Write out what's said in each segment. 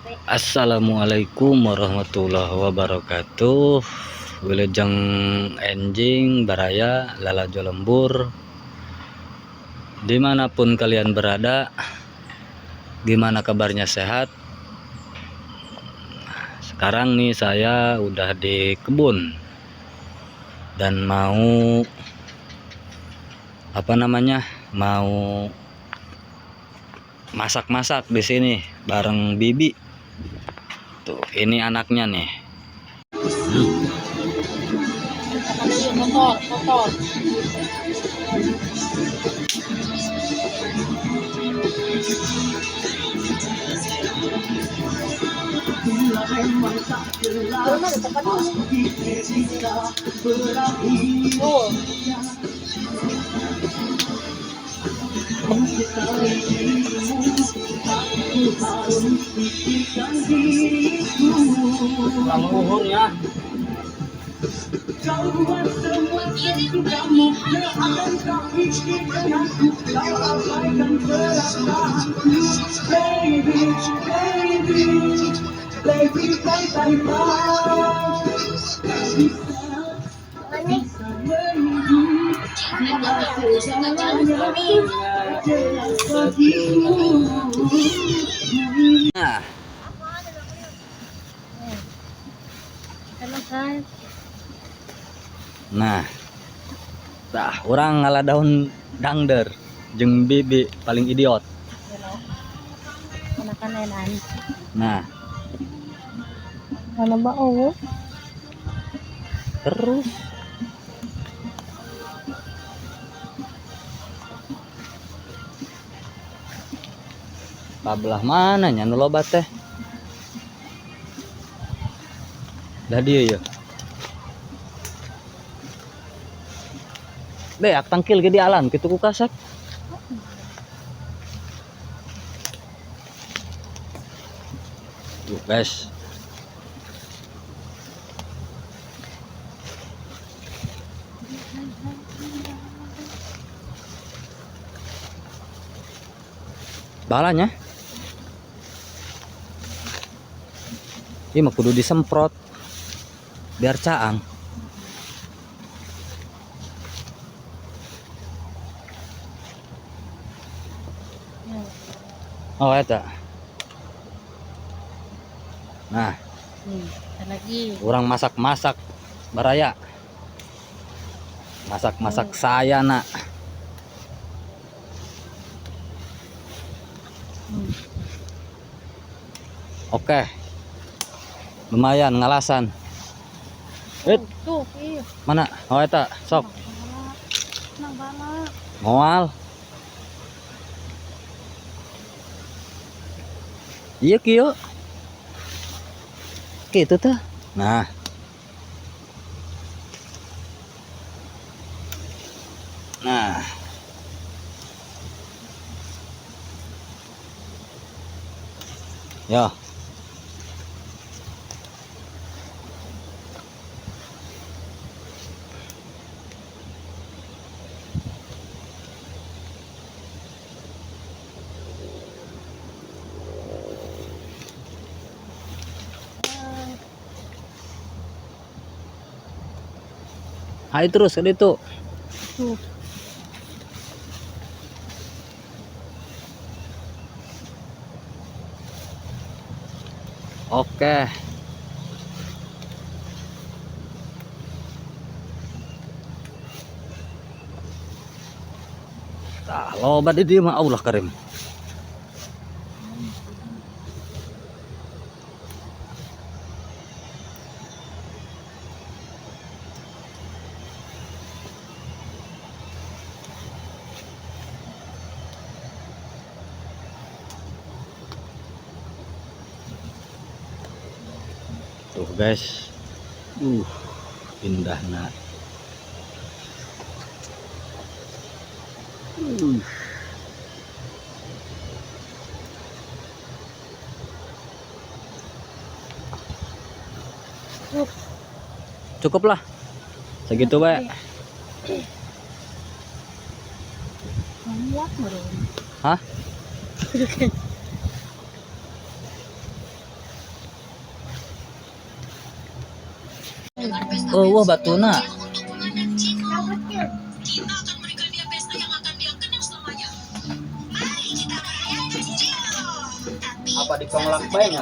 Assalamualaikum warahmatullahi wabarakatuh. Wilujeng enjing baraya lalajo lembur dimanapun kalian berada. Gimana kabarnya, sehat? Sekarang nih saya udah di kebun dan mau apa namanya, mau masak-masak di sini bareng Bibi. Tuh, ini anaknya nih. Motor, motor. Oh. Kurang ya. Nah, Halo guys. Nah, tah urang ngala daun dangder jeung Bibi paling idiot. Anak-anak. Nah, Ano ba oh? Terus pabelah mana nya nu loba teh? Dah dia ya. Beak tangkil ge di alam kitu ku kasep. Tuh guys. Balanya. Ini mah kudu disemprot biar caang. Oh, eta. Nah, lagi. Orang masak-masak baraya. Masak-masak saya nak. Oke. Lumayan ngalasan. Tuh, iya. Mana? Oh, eta, sok. Moal. Iya kieu. Kitu teh. Nah. Nah. Ya. Hai terus ke ditu. Tuh. Oke. Tah, loba di dieu mah Allah karim. Tuh guys, indah nak. Cukup lah, segitu baik. Hah? Oh, wah batuna. Apa di konglak bae nya?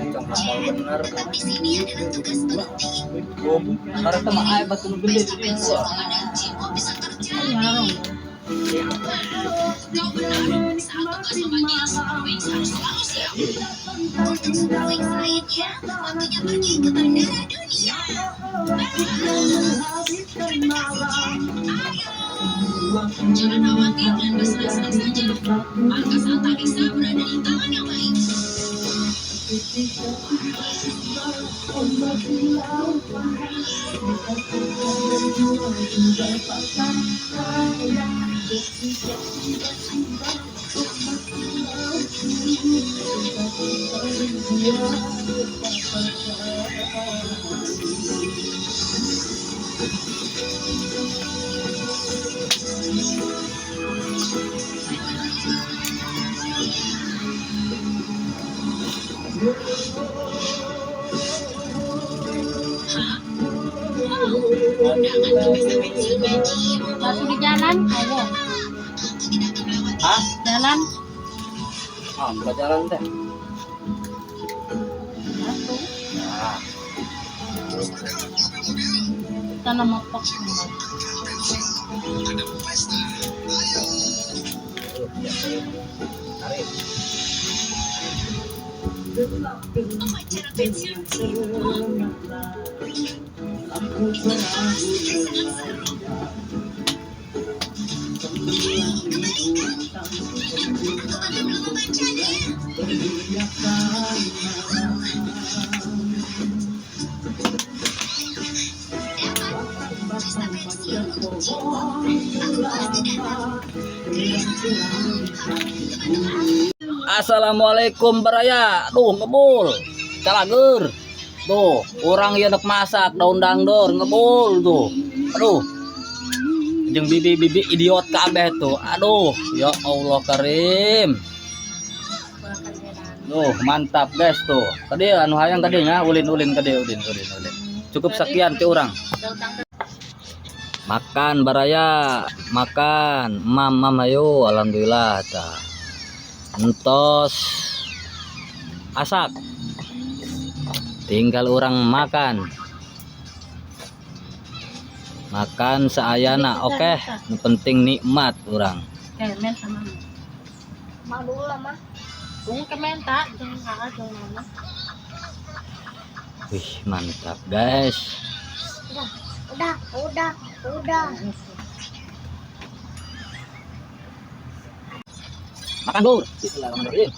Cong hafal bener. Oh, karena mah aya batu nu gede di dieu. Larong. Jangan khawatir dan bersenang-senang saja. Markas Antariksa berada di tangan yang baik. Wow, undangan ke pesta pensiunnya Jimbo. Batu di jalan, ayo. Aku tidak akan melewati. Hah? Jalan. Ah, buka jalan teh. Batu. Nah, Tanam apa? tarik. Upacara pensiun Jimbo. Itu pasti sangat seru. Hei, kembalikan. Aku bahkan belum membacanya. Dapat pesta pensiun untuk Jimbo. Aku pasti datang. Kebantu aku. Assalamualaikum baraya. Duh, ngebul. Calager. Tuh, orang ieu nek masak daun dangdor ngebul tuh. Aduh. Jeung bibi-bibi idiot kabeh tuh. Aduh, ya Allah karim. Tuh, mantap guys tuh. Tadi anu hayang tadi nya ulin-ulin tadi ulin ulin ulin. Cukup sekian ti urang. Makan baraya, makan. Mam mam ayo, alhamdulillah tah. Entos asak. Tinggal orang makan. Makan seayana, oke. Nu penting nikmat orang. Kemen sama mama. Mau dulu lah, mah. Tunggu kemen tak, jangan kakak, jangan mama. Wih, mantap guys. Udah, udah, udah, udah. Makan dulu. Bismillahirrahmanirrahim.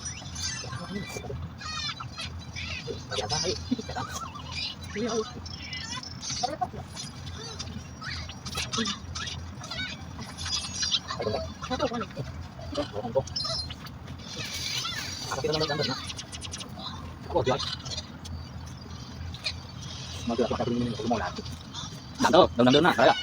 Mantap, daun-daun nah, saya.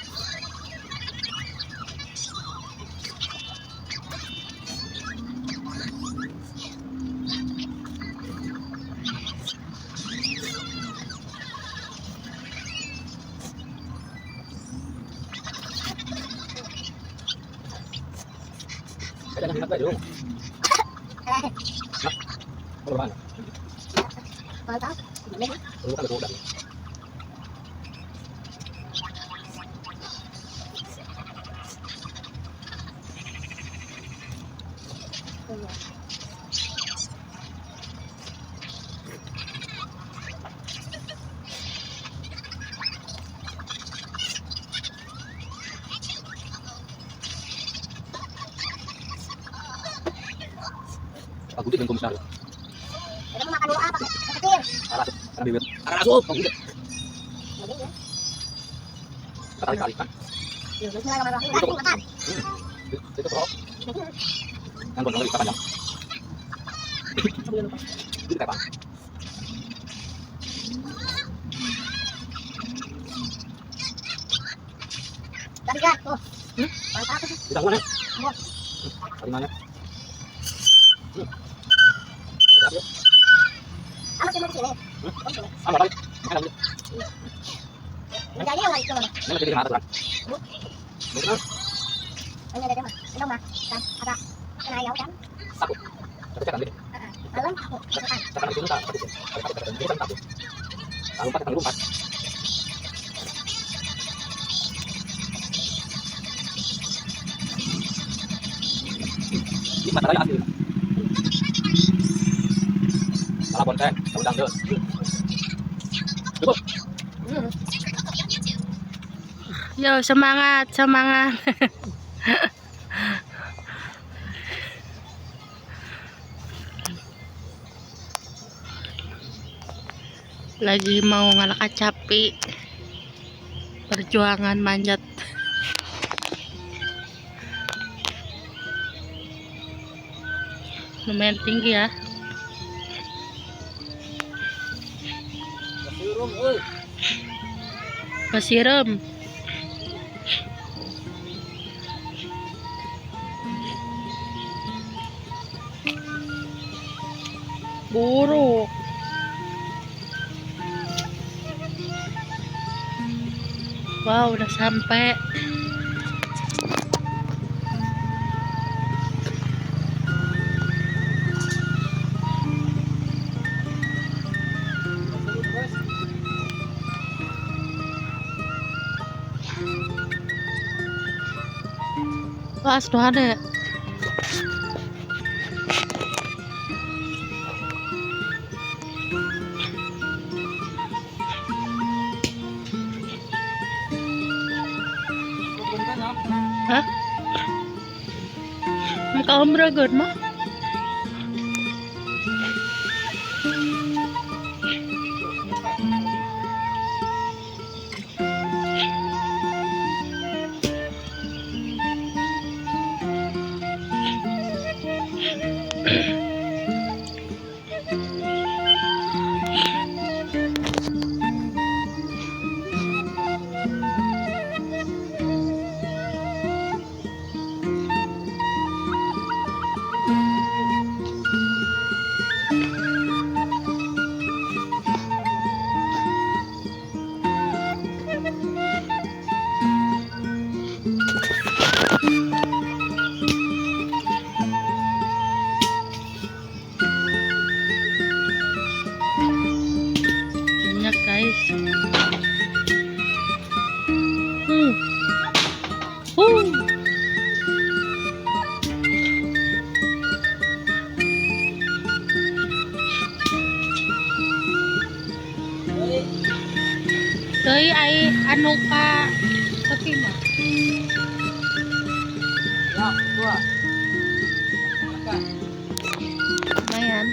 Mantap. Aku dengan komisaris. Kita mau makan dulu apa? Kecil. Asup. Bismillahirrahmanirrahim. Makan. Tadi kan, tuh. Mantap sih. Apa sih mau kesini? Mau kesini. Menjadi yang itu mama. Ini ada mah. Ini mah. Kan ada. Kena ya kan. Malam aku makan. Yo, semangat, semangat. Lagi mau ngalak capi. Perjuangan manjat. Lumayan tinggi ya. Kasirum euy. Pasirem. Buruk. Wow, udah sampai. Wah, sudah ada. Hah? Muka om bragon mah? Banyak guys. Deui ai anu ka tepi mah. Ya, dua. Lumayan.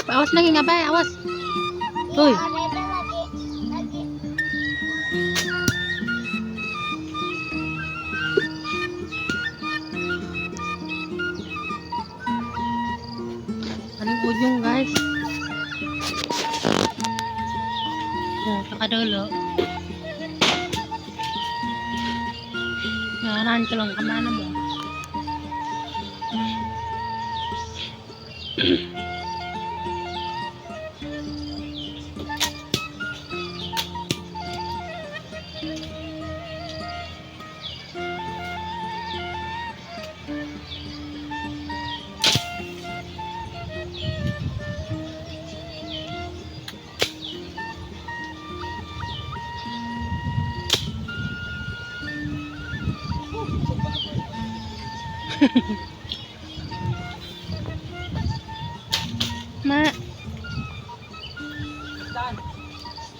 Awas lagi ngapain? Awas. Uy. Iya, Reda lagi. Paling ujung guys. Ya, saka dulu. Ya, nancelong kemana mo?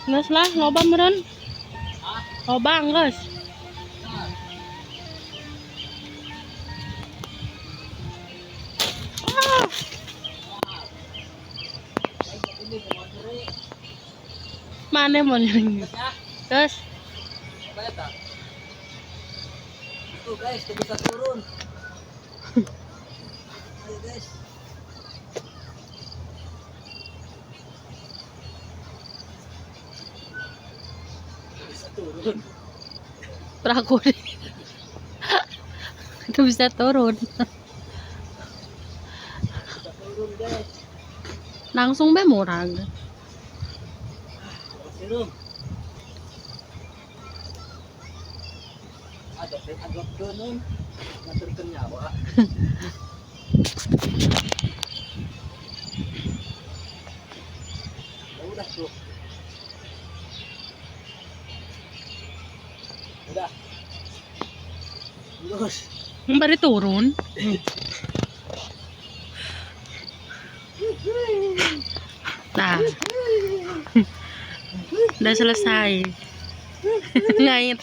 Geus lah, loba meureun. Loba geus. Ah. Mana mau nyering? Terus, Apa ya, tak? Tuh guys, tuh bisa turun. Ayo guys. Bisa turun. peraku itu bisa turun. Bisa turun guys. Langsung be murag. Turun. Ada agak turun. Ngaturkeun nyawa. Ya udah tuh. Udah. Terus. Bari turun. Nah. Udah selesai. Ngait.